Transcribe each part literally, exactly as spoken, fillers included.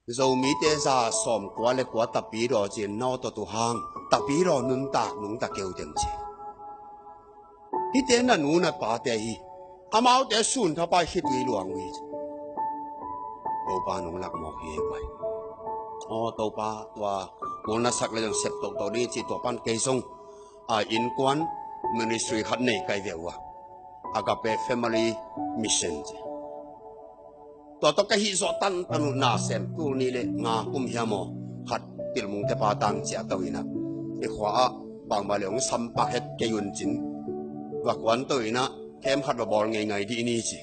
Zomite za sawm kua le kua tapidaw cin nawtaw tu hang, tapidaw nuntak nungta keu teng ci. Hihte na nu na pate hi. Amaute sun thapai khitui luang uh hi ci. Topa nong lak mawk hi ei pai. Aw Topa, tua kul na sak le zong sep tohtoh ding ci, tua pan kei zong a innkuan ministry khat nei kai ve uh a, Agape Family Mission ci. Tua tawh ka hih zawh tantan uh na sem tul nih le nga kum hiam aw, khat Tilmungte pa tang ciah to inah i khua ah bangmah le hong sampak het kei un cin, va kuan to inah kem khat va bawl ngeingai dih ni ci.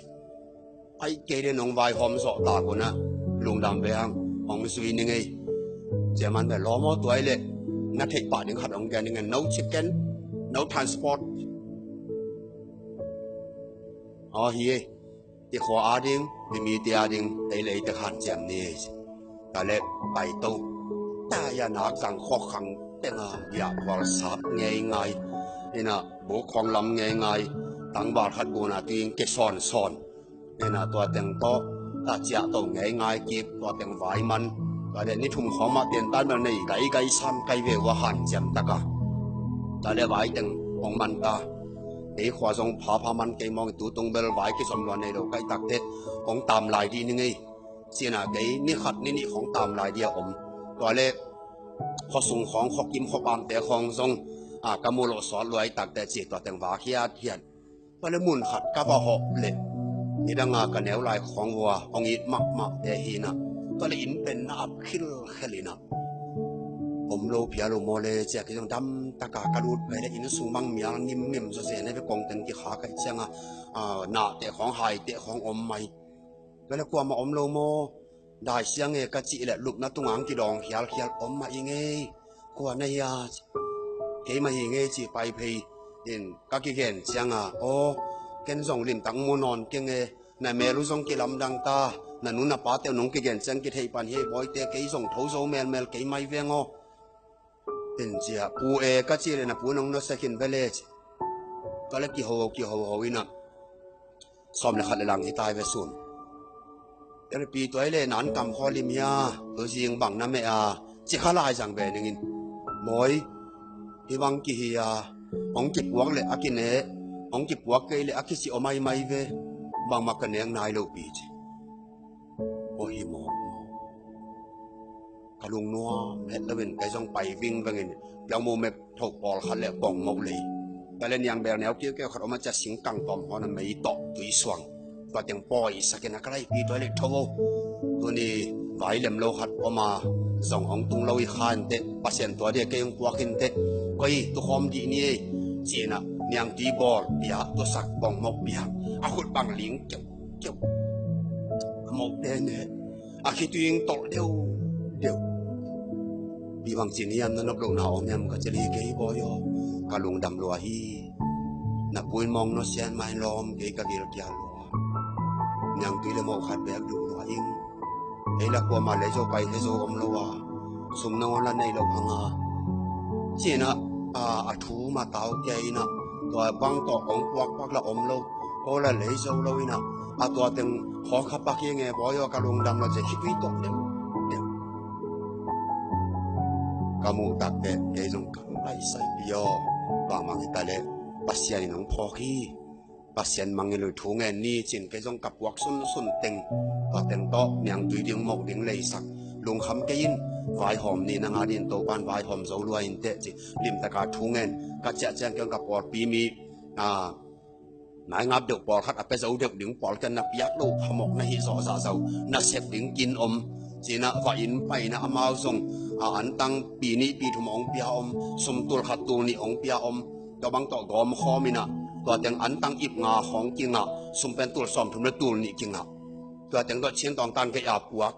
Ai kei le nong vaihawm zawh tak unah lungdam ve hang, hong zui ning ei. Ciaman ve lawm aw, tuai le na theih pah ding khat hong gen ning ei, no chicken, no transport. Aw hi ei. I khua ading, i mite ading ei le ei tek hanciam ni ei ci. Ka le pai to. Ta ia nak zang khawk khang tenga ia kual sap ngeingai. Inah buk khawng lam ngeingai. Tangval khat guna tuing ke sawnsawn. Inah tua teng tawh ta ciah to ngeingai kik, tua teng vai man. Ka le ni thum khawmah tentan bel nei gaigai sam kai ve uh a hanciam taka. Ka le vai teng hong man ta. Kei khua zong phapha man kei mawng, i tutung bel vai kizom lua nei lo kai takte hong tam lai dih ning ei. Cina kei ni khat ni nih khawng tam lai dih a om. Tua le khuasung khawng, khuakim khuapamte khawng zong a ka mu loh sawt luai takte ci, tua teng vak hiathiat. Tua le mun khat ka va hawh le nidanga ka neu lai khawng vua hong it mahmahte hinah. Tua le inn pen na ap khilkhel inah. Om lo phial uh maw le cia, kei zong dam taka ka lut pai le inn sung bang mial ngimngim zaw zen a ve, kong teng kikha kai cianga, ah, nahte khawng haite khawng om mai. Tua le kuamah om lo maw? Dai siang e ka cih le lupna tunga ang kidawng khialkhial, om mah i ngei. Kua na hia? Kei mah hi ngei ci pai phei in ka kigen cianga, aw, ken zong limtak mu nawn keng e. Na mel uh zong kilamdang ta, na nu na pate uh nong kigen ciang kitheih pan hi ei bawite, kei zong tho zo melmel kei mai veng aw. Tin cia, pu e ka ci le na pu nong nusia khin ve le ci. Tua le kihoho kihoho inah sawm le khat le lang hi tai ve sun. Tel pi tuai le nan kam khaw lim hia, tu zing bang na meh a, ci kha lai zang ve ningin. Mawi, hi bang kihi a, hong kipuak le a kine, hong kipuak kei le a kisi om ai mai ve, bangmah ka nek nai lo pi ci. Aw hi maw? Ka lungnuam het loin kei zong pai vingvengin piang mu mep thoh pawlkhat le kong moh lei. Tua le niang bel neu kiukeu khat om a cia, singkang tawm hawn a mei tawh tui suang. Tua teng pawi sakin a ka laipi tua le tho o. Tuni vai lem lo khat om a zong hong tung lo i kha inteh, Pasian tua dia kei hong puak inteh. Koi tukhawm dih ni ei. Cinah niang tui bawl pia, tuasak kong moh pia. A khut bang ling keu keu. A moh tene a khitui ing tolh deuh deuh. Pi bang cin hiam, na nop lohna om hiam ka ci le, kei bawi aw, ka lungdam lua hi. Na pu in mawng nusia in mai lawm, kei ka gil kial lua. Niangtui le moh khat bek duh lua ing. Ei la kuamah lei zo pai he zo om lo a, sum nangawn la nei lo hanga. Cinah a, a thu ma tau kei inah tua bang tawh kong puakpuak la om lo. Ko la lei zo lo inah a tua teng khawng kha pak hi nge bawi aw, ka lungdam lo ci, khitui tawh deuh deuh. Ka muh takteh kei zong ka laisai pi aw. Bangmah hi ta leh Pasian in hong phawk hi. Pasian mangngilh uh thu ngen ni cin kei zong ka puak sunsun teng, tua teng tawh niangtui ding moh ding leisak. Lungkham kei in, vaihawm ni na nga dingin Topan vaihawm zo lua inteh ci. Limtaka thu ngen ka ciah ciang kei zong ka pawlpi mi, a, naingap deuh pawlkhat a pia zo deuh ding pawlkhat na piak lo phamawh na hih zawh zahzah uh, na sep ding kin om. Cinah va inn paina amau zong a antang pi nih pi thum hong pia om, sum tul khat tul nih hong pia om. Tua bang tawh gawm khawm inah tua teng antang ip nga khawng kingah, sum pen tul sawm thum le tul nih kingah. Tua teng tawh Chin tawngtan kei a puak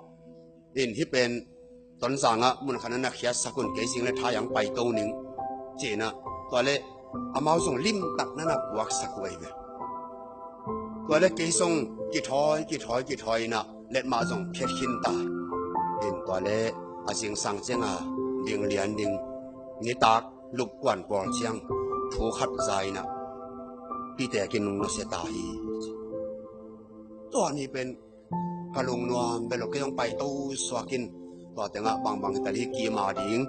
in, hih pen Tonzang ah mun khat na na khiatsak un, kei zing le thai ang paito ning. Cinah tua le amau zong limtak na na puaksak uh ahi ve. Tua le kei zong kithawi kithawi kithawi inah letmah zong phiat khin ta. In tua le a zingsang cianga ding lian ding nitak lup kuan kual ciang thu khat za inah Pite kinung nusia ta hi. Tua ni pen Ka lungnuam bel lo, kei hong paito suak in. Tua tengah bangbang hitaleh hih kim a ding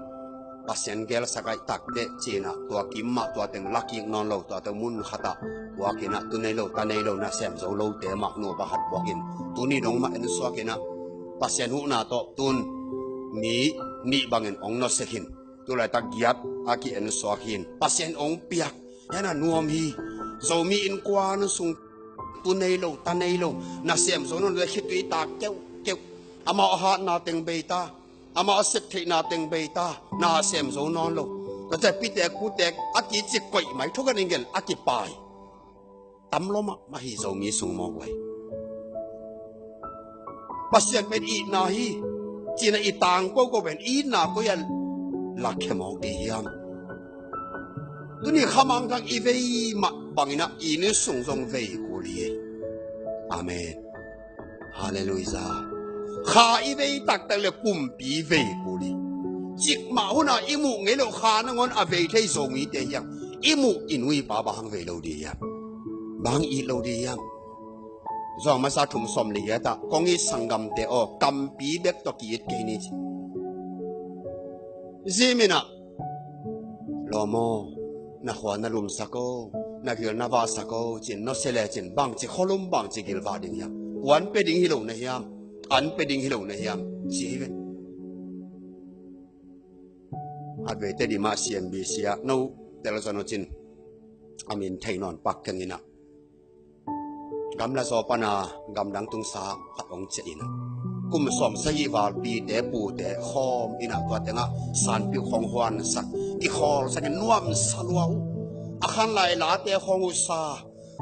Pasian gelsak ahih takteh ci-in ah, tua kim mah tua teng la kik nawn lo, tua teng mun khatah puak in ah, tu nei lo ta nei lo, nasem zo lote mah nupa khat puak in, tuni dong mah en suak in ah, Pasian huhna tawh tun mi nih bangin hong nusia khin. Tulaitak giat a ki-en suak hi-in Pasian hong piak, hi-in ah nuam hi. Zomi innkuan sung tu nei lo ta nei lo, nasem zo nawn lo, khitui tak keuhkeuh. Amau a hatna teng bei ta, amau a sep theihna teng bei ta, nasem zo nawn lo. Tua ciang pitek putek a kici koih mai, thu khat in gen a kipai tam lua mahmah hi Zomi sung mawk uh hi. Pasian pen itna hi ci-in ah i tangko ko pen itna koi-ah lakhia mawk ding hiam? Tuni Kha Mangthang i vei mah bangin ah i inn sung zong vei kul hi. Amen. Halleluiah. Kha i vei taktak leh kumpi vei kul hi. Cikmah hun a i muh ngei loh kha nangawn a vei thei Zomite hiam? I muh i nu i pa bang hang vei lo ding hiam? Bang hang it lo ding hiam? Johan masa thum sawm le giat ah, kong it sanggamte aw, kampi bek tawh ki-it kei ni ci. Zim in ah, lawm aw, na khua na lumsak o, na gil na vahsak o ci-in nusia lecin bangci khualum, bangci gilvah ding hiam? Kuan pia ding hi lo na hiam? An pia ding hi lo na hiam? Ci hi ve. Khatveite dim ah C M B C ah no tel zon uh cin, a min thei nawn pak keng in ah, gamla zaw pan a gamdang tungsa khat hong ciah in ah, kum sawm sagih val pite pute khawm in ah, tua tengah sanpiuk khawng huansak, kikhawlsak in nuamsa lua uh. A khanlai late khawng uh sa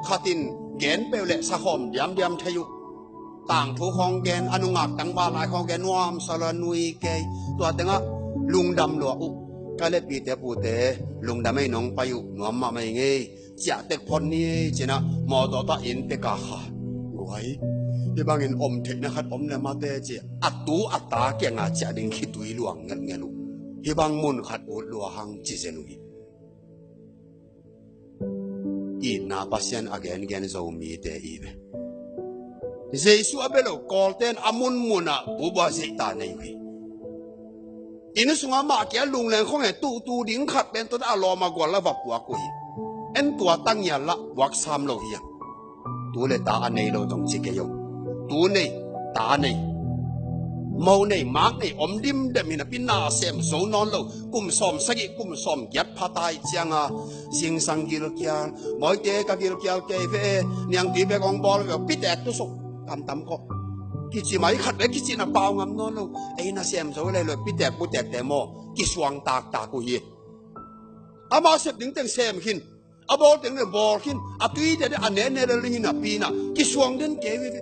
khat in gen peuh leh sa khawm diamdiam thei uh. Tangthu khawng gen, a nungak tangval lai khawng gen, nuamsa lua, nui kei. Tua tengah lungdam lua uh. Kei leh pite pute, lungdam ei, nong pai uh nuam mahmah ing ei. Ciah tek phot ni ei ci-in ah mawtaw tawh inn pek a kha. Guai, hih bangin om theihna khat om leh mate ci, a tu a ta kiangah ciah ding khitui luang ngelhngelh uh. Hih bang mun khat ut lua hang ci zen uh hi. Itna Pasian a gengen Zomite i ve. Jesu a bia lo Kawlte in a munmun ah bubuak zeihta nei uh hi. Inn sungah mah kia lungleng khong he tuhtu ding khat pen tua a lawm a gual a va puak uh hi. En tua tangial lah puak sam lo hiam? Tu le ta a nei lo zong ci kei o. Tu nei, ta nei, mo nei, mak nei om dimdem hi napi, nasem zo nawn lo. Kum sawm sagih, kum sawm giat pha ta ahih ciangin zingsang gilkial, bawite ka gilkial kei ve, niangtui bek hong bawl ve, pitek tusuk tamtam kawh. Kici mai, khat bek kicihna pau ngam nawn lo. Ei nasem zo lai lo, pitek putekte maw, kisuang taktak uh hi. Ama sep ding teng sem khin, a bawl teng le bawl khin, a tui dede a nene le ling in a pi in ah kisuang den kei ve ve.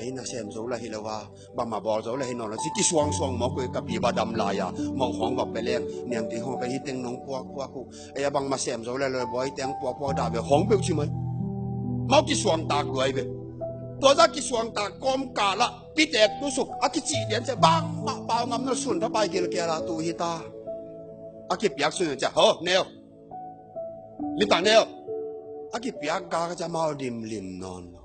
Ei nasem zo lah hi lo a, bangmah bawl zo lah hi nawn lo ci, kisuangsuang mawk uh hi. Ka pi va dam lai-a mawh khawng va pia leng, niangtui khawng pen hih teng nong puakpuak uh. Ei a bangmah sem zo lah lo, bawite hong puakpuak dah ve, khawng peuh ci mai. Mawh kisuang tak lua hi ve. Tua zah kisuang tak kawmkal ah pitek tusuk a kicih lian ciah, bangmah pau ngam nawn lo, sun thapai gilkial a tu hi ta. A kipiak sun ciah, haw, neu, litak neu. A kipiak gak ciah amau limlim nawn lo.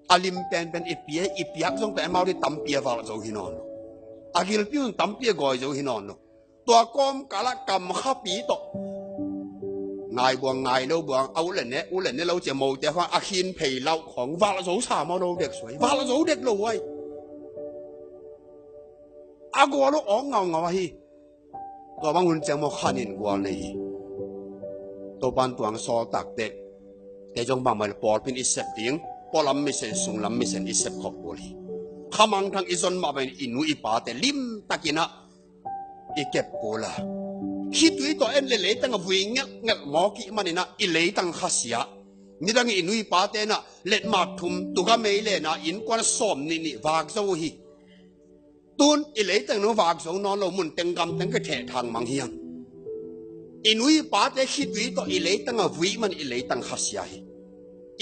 A lim penpen i pia, i piak zong pen amau ding tampi a valh zo hi nawn lo. A gilpi un tampi a gawi zo hi nawn lo. Tua kawmkal ah kamkhapi tawh, ngai buang ngai lo buang, a ut le ne, ut le ne lo ci-a mote khawng a khin phei lauh khawng valh zo sa maw, lo dek suai, valh zo dek lo huai. A gual uh awng ngaungau ahi. Tua bang hun ciang maw khan in gual nei hi. Topa'n tua hong sawl takteh, kei zong bangmah le pawlpi in i sep ding, pualam misen, sunglam misen i sep khop kul hi. Kha Mangthang i zon mah bangin i nu i pate limtakin ah i kep kul a, khitui tawh en le leitang a vui ngelhngelh mawk ih manin ah i leitang khasia. Nidang i nu i pate in ah letmat thum, tuga mei len a innkuan sawm nih nih vak zo uh hi. Tun i leitang in hong vak zo nawn lo, mun teng gam teng kithehthang mang hiam? I nu i pate khitui tawh i leitang a vui man i leitang khasia hi.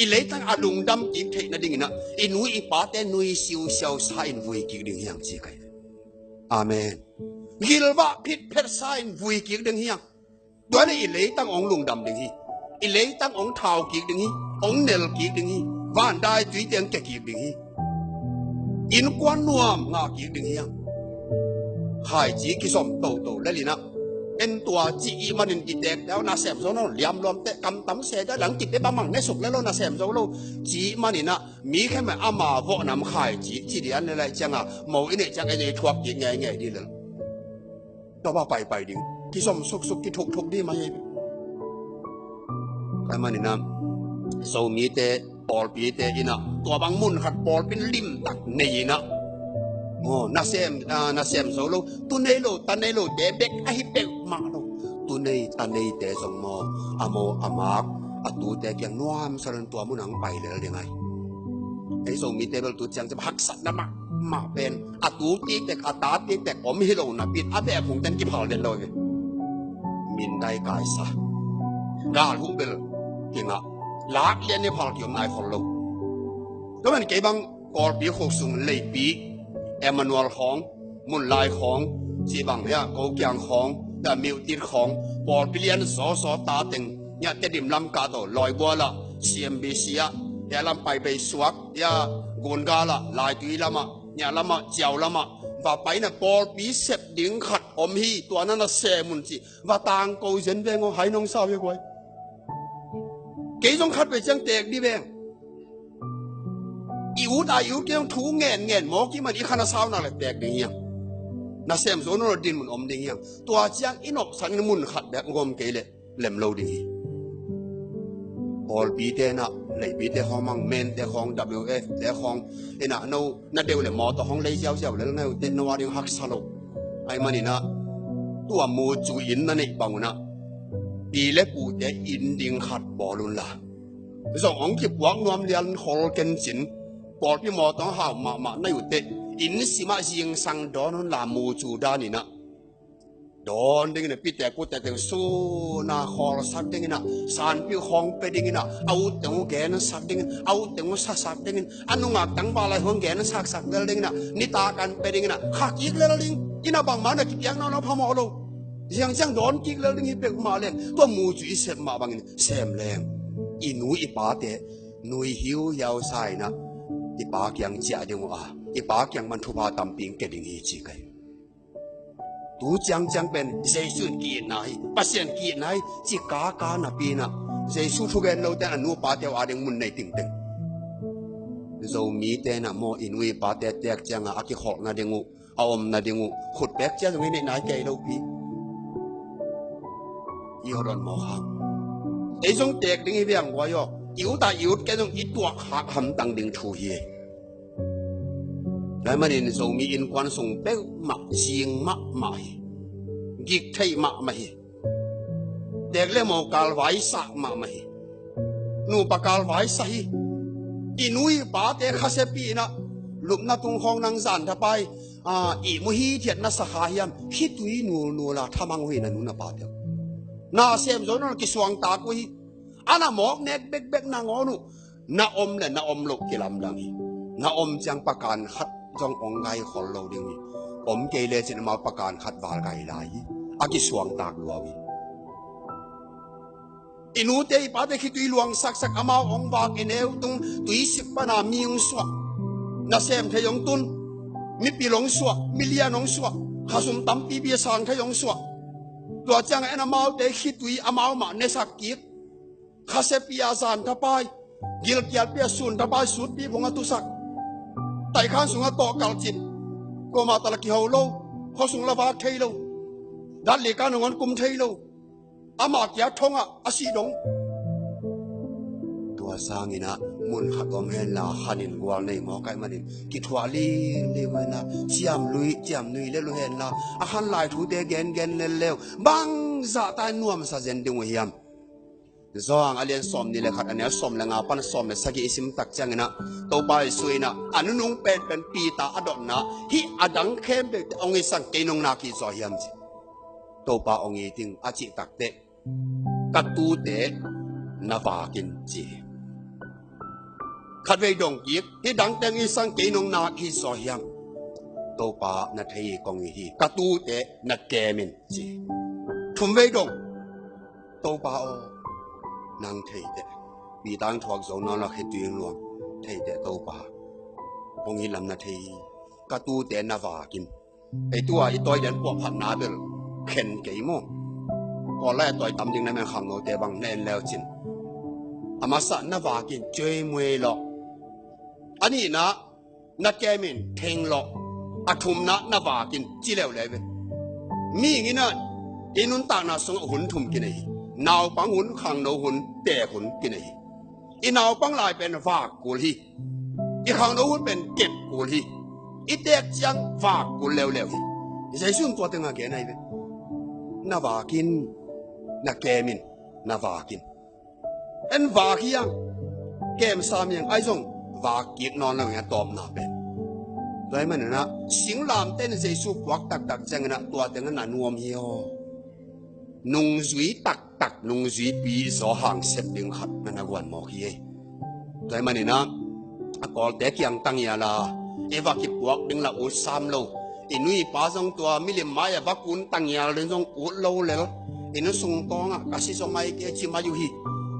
I leitang a lungdam kik theih nadingin ah i nu i pate nui siusiau sa in vui kik ding hiam ci ka hi. Amen. Gilvah phitphet sa in vui kik ding hiam? Tua le i leitang hong lungdam ding hi. I leitang hong thau kik ding hi. Hong nel kik ding hi. Van dai tuite hong kia kik ding hi. Innkuan nuam ngah kik ding hiam? Khaici kizom toto lel in ah, en tua ci ih manin i tek dau, nasem zo nawn lo, liam luam teh, kam tam se dau, dang kip teh bangmah ne suk lel lo, nasem zo lo, ci ih manin ah, mi khem ah ama vawh nam khaici ci dian lel lai ciang a, mo i neih ciang en i thuak kik ngeingei ding lel. Tua bang paipai ding, kizom suksuk, kithukthuk ding mah hi. Tua ahih manin ah, Zomite, pawlpite in ah, tua bang mun khat pawlpi in limtak nei in ah, maw, nasem, ah, nasem zo lo, tu nei lo, ta nei lote bek ahi peuhmah lo, tu nei ta neite zong maw, a mo a mak, a tute kiang nuamsa lo in tua mun ah hong pai lel ding ahi. Ei Zomite bel tu ciang ciang haksatna mahmah pen, a tu tiktek, a ta tiktek om hi lo napi in, a beh a khungten kiphal den lo hi ve. Mindai kaisa, gal huh bel kingah, lak lian ni phal kiom nai khol lo. Tua man kei bang Kawlpi khuk sung Leipi, Emmanuel khawng, Munlai khawng, cih bang hiah, Kokiang khawng, hiah Myotit khawng, pawlpi lian zawzaw ta teng hiah, Tedim lam kah tawh, Lawibual ah, C M B C ah, hiah lam pai bei suak, hiah Gungal ah, Laitui lam ah, hiah lam ah, Ciau lam ah, va pai in ah, pawlpi sep ding khat om hi, tua na nasem un ci, va tangko zen veng aw, hai nong sau hi guai. Kei zong khat vei ciang tek dih veng. I ut a i ut kei zong thu ngen ngen mawk ih man i khan a sau nak leh tek ding hiam? Nasem zo nawn lo, dinmun om ding hiam? Tua ciang i nopsan in mun khat bek gawm kei leh lem lo ding hi. Pawlpite in ah, Leipite khawng mang, Mente khawng, W F te khawng in ah, no na deuh leh mawtaw hong lei ziauziau lel na uh teh, no a ding haksa lo. Ahih manin ah, tua mucu inn na neih bang un ah, pi le pute inn ding khat bawl un la, zong hong kipuak nuam lian khol ken cin, pawlpi mawtaw hong hau mahmah na uh teh, inn sim ah zingsang dawn un la, mucu dan in ah. Dawn ding in ah, pite kute teng sun a khawlsak ding in ah, sanpi uh khawng pia ding in ah, a ut teng uh gensak ding in, a ut teng uh sasak ding in, a nungak tangval lai hong gensaksak lel ding in ah, nitak an pia ding in ah, kha kik lel ding in ah, bangmah na kipiak nawn lo, phamawh lo. Ziang ciang dawn kik lel ding hi peuhmah leng, tua mucu i sep mah bangin sem leng, i nu i pate nui hiuhiau sa in ah, i pa kiang ciah ding uh a, i pa kiang pan thupha tampi hong pia ding hi ci ka hi. Tu ciangciang pen Jesu in ki-itna hi, Pasian ki-itna hi ci kaka napi in ah, Jesu thugen lote in a nu pate uh a ding mun nei tingteng. Zomite in ah maw, i nu i pate tek ciang a, a kikholh nading uh, a om nading uh, khutpek cia zong i neih nai kei lo pi. I hawdon mawk hang. Ei zong tek ding hi veng guai aw. I ut a i ut kei zong i tuak khak hamtang ding thu hi. Tua ahih manin Zomi innkuan sung peuhmah zing mahmah hi. Gik theih mahmah hi. Tek le mo kalvaisak mahmah hi. Nupa kalvaisak hi. I nu i pate khasia pi in ah, lupna tung khawng nang zan thapai, ah, ihmu hithiat na sa kha hiam? Khitui nulnul a thamang uh hi na nu na pate uh. Nasem zo nawn lo, kisuangtak uh hi. A na mawk nek bekbek nangawn uh, na om le na om loh kilamdang hi. Na om ciang pakan khat zong hong gai khol lo ding hi. Om kei lecin amau pakan khat val gai lai hi. A kisuangtak lua uh hi. I nute i pate khitui luang saksak, amau hong vak, i neu tung tuisik pana mi hong suah, nasem thei hong tun, mipil hong suah, milian hong suah, khasum tampipi a sang thei hong suah. Tua ciangah en amaute khitui amau mah nesak kik. Khasia pi a zan thapai, gilkial pi a sun thapai, sutpi phung a tusak, taikhan sungah tawh kalcin, kuamah tala kiho lo, khuasung la vak thei lo, datlikan hong hon kum thei lo, amah kia thongah a sih dong. Tua sangin ah mun khat om henla, khan in gual nei mawk ahih manin kithuah lili uh henla, ciamlui ciamnui lel uh henla, a khan lai thute gengen lel le uh, bangzah ta in nuamsa zen ding uh hiam? Johan a lian sawmnih le khat, a neu sawm le nga pan sawm le sagih i sim tak ciangin ah, Topa Jesu in ah a nunung penpen Peter a dotna, hih a dang khempeuhte hong it sang kei nong nak hi zaw hiam ci. Topa hong it ing a cih takteh, ka tute na vak in ci hi. Khatvei dong kik, hih dangte hong it sang kei nong nak hi zaw hiam? Topa, na thei hi kong it hi, ka tute na kem in ci hi. Thumvei dong, Topa aw, nang thei teh. Peter in thuak zo nawn lo, khitui hong luang. Thei teh Topa. hong it lam na thei hi. Ka tute na vak in. Ei tua i tawi lian puahphatna bel khen kei maw? Kawl lai a tawi tam ding na men khangnote bang na en leucin. A masa na vak in cuei muei lawh. A nihna na kem in theng lawh. A thumna na vak in ci leuleu ve. Mihing in ah i nuntakna sungah hun thum kinei hi. Naupang hun, khangno hun, teek hun kinei hi. I naupang lai pen vak kul hi. I khangno hun pen kep kul hi. I teek ciang vak kul leuleu hi. Jesu in tua teng a gen ahi ve. Na vak in, na kem in, na vak in. En vak hi hang, kem sam hi hang, ahi zong vak kik nawn lo hi a tawpna pen. Tua ahih manin ah singlamteh in Jesu puak taktak ciangin ah tua teng ah na nuam hi aw. Nungzui taktak, nungzuipi zaw hang sep ding khat na na guan mawk hi ei. Tua ahih manin ah a Kawlte kiang tangial a i va kipuak ding la ut sam lo. I nu i pa zong tua milim mai a va kun tangial ding zong ut lo lel. I nu sung kawngah ka si zaw mai kei ci mai uh hi.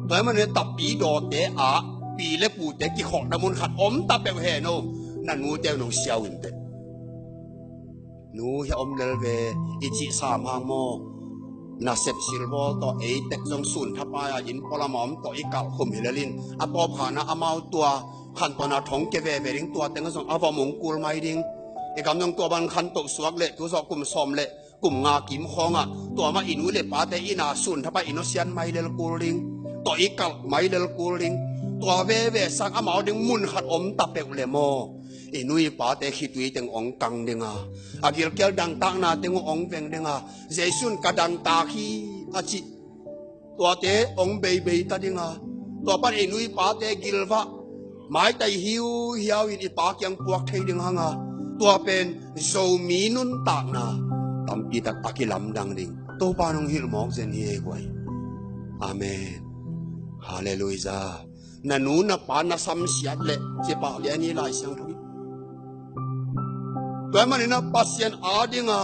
Tua ahih manin ah tapidawte ah pi le pute kikholhna mun khat om ta peuh hen aw. Na nute uh nong siau in teh. Nu, hia om lel ve, i cih sam hang maw? Nasep silbawl tawh, ei tek zong sun thapai a inn pualam a om tawh i kalh khum hi lel in, a tawpkhana amau tua khantawn a thong kia veve ding, tua teng zong a vom ong kul mai ding. I gam zong tua bang khantoh suak leh tu zawh kum sawm leh kum nga kim khawngah tua mah i nu le pate inn a sun thapai i nusiat mai lel kul ding. Tawh i kalh mai lel kul ding. Tua veve sang amau ding mun khat om ta peuh le maw? I nu i pate khitui teng ong kang ding a, a gilkial dangtakna teng uh ong veng ding a, Jesu in ka dangtak hi a cih tuate ong beibei ta ding a, tua pan i nu i pate gilvah maitai hiuhiau in i Pa kiang puak thei ding hang a, tua pen Zomi nuntakna tampi tak a kilamdang ding Topa in ong hilh mawk zen hi ei guai. Amen. Halleluiah. Na nu na pa na samsiat leh ci pah lian hi Lai Siangtho in. Tua ahih manin ah Pasian ading a,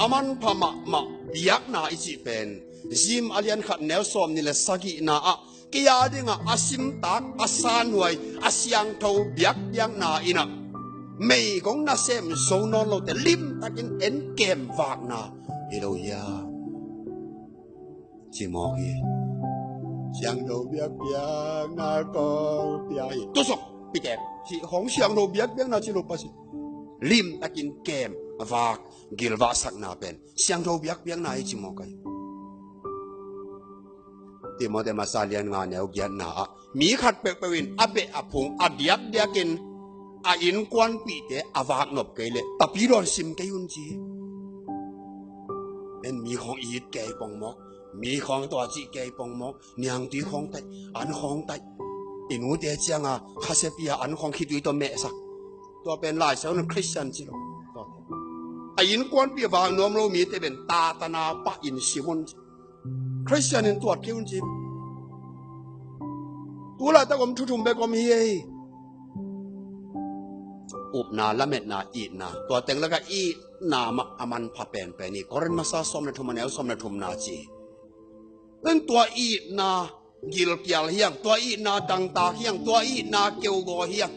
a manpha mahmah biakna i cih pen Rom a lian khat neu sawmnih le sagihna ah kei ading a, a simtak, a sanhuai, a siangtho biakpiakna in ah meigong nasem zo nawn lote limtakin en kem vakna hi lo hiam? Ci mawk hi. Siangtho biakpiakna kong pia hi. Tusuk pitek. Ci hong siangtho biakpiakna ci lo Pasian. Limtakin kem vak gilvahsakna pen siangtho biakpiakna hi ci mawk hi. Timote masa lian nga neu giatna ah mi khat peuhpeuh in a beh a phung a diakdiakin a innkuanpihte a vaknop kei leh tapidawn sim kei un ci hi. En mi khawng it kei pongmawk, mi khawng tua cih kei pongmawk, niangtui khawng taih, an khawng taih. I nute cianga khasia pi a an khawng khitui tawh mehsak. Tua pen Lai Siangtho in Khristian ci lo. A innkuanpih vaknuam lo mite pen tatana pah in sim un ci. Khristian in tuat kei un ci. Tulaitak om thu thum bek om hi ei. Upna, lametna, itna. Tua teng laka itna mah a manpha penpen hi. Korin masa sawm le thum a neu sawm le thumna ci. Tua itna gilkial hiang, tua itna dangtak hiang, tua itna keugaw hiang.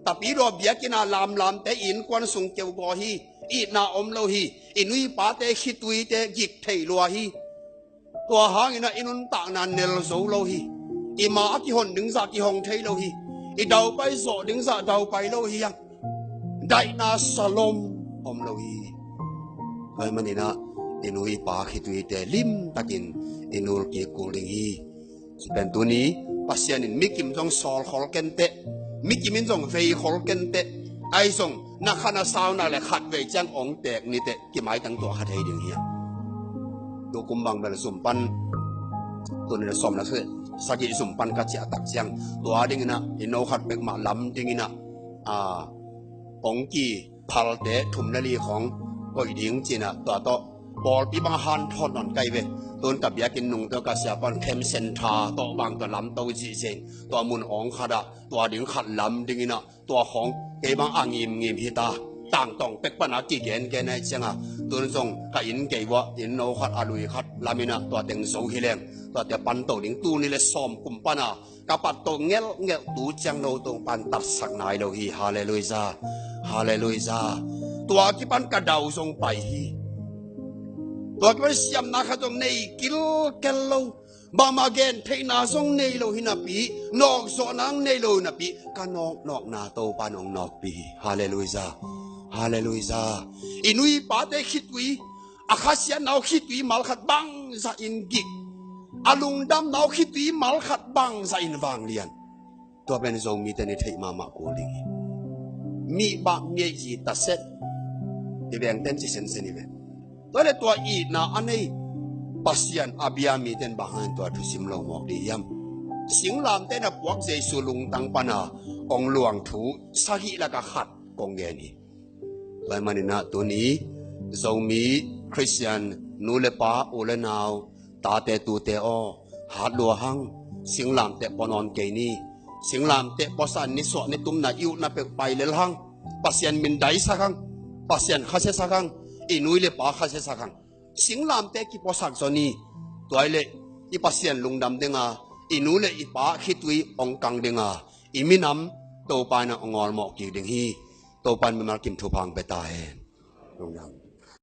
Tapidaw biakinn a lamlamte innkuan sung keugaw hi. Itna om lo hi. I nu i pate khituite gik thei lua hi. Tua hangin ah i nuntakna nel zo lo hi. I ma a kihon ding zah kihong thei lo hi. I daupai zawh ding zah daupai lo hi a, daihna salom om lo hi. Tua ahih manin ah i nu i pa khituite limtakin i nulkik kul ding hi. Ci pen tuni Pasian in mikim zong sawlkhol kenteh, mikim in zong veikhol kenteh, ahi zong na khan a sau nak le khatvei ciang ong teek niteh kimaitang tuah kha thei ding hi a. Tukum bang bel zum pan, tuni na sawm na sagih zum pan ka ciah tak ciang tua dingin ah i no khat pek mah lam dingin ah, a, ong ki phalte thum le li khawng koih ding cin ah tua tawh pawlpi bang a hanthawn nawn kai ve. Tun ka biakinn nung tawh ka siapa in camp centre tawh bang tua lamto zihziah in tua mun awng khat ah tua ding khat lam dingin ah tua khawng kei bang a ngimngim hi ta. Tangtawng pek pan a kigengen ahi cianga tun zong ka inn kei uah inn no khat a lui khat lamin ah tua teng zo hi leng Tuate pan to ding, tuni le sawm kum pana ka pat to ngelhngelh tu ciang no tong pan tatsak nai lo hi. Halleluiah. Halleluiah. Tua kipan ka dau zong pai hi. Tua kipan siamna khat zong nei kilkel lo. Bangmah gen theihna zong nei lo hi napi, nawkzawhna nei lo hi napi, ka nawknawkna Topa in hong nawkpih hi. Halleluiah. Halleluiah. I nu i pate khitui, a khasiatna uh khitui malkhat bangzah in gik, a lungdamna uh khitui malkhat bangzah in vanglian. Tua pen Zomite in i theih mahmah kul ding hi. Mi bah mi ei zi taset, i vengten ci sensen i ve. Tua le tua itna a nei Pasian a bia mite in bang hangin tua thusim lo mawk ding hiam? Singlamteh na puak Jesu lungtang pana hong luang thu sagih laka khat kong gen hi. Tua ahih manin ah tuni Zomi Khristian nu le pa, u le nau, tate tute aw, hat lua hang. Singlamteh pua nawn kei ni. Singlamteh puasa ni, suah ni, tumna, i utna peuh pai lel hang. Pasian mindaisa hang. Pasian khasiasa hang. I nu i le pa khasiasa hang. Singlamteh kipuasak zaw ni. Tua hi leh i Pasian lungdam dinga, i nu le i pa khitui hong kang dinga, i minam Topa in hong awlmawh kik ding hi. Topa in mimal kim thupha hong pia ta hen. Lungdam.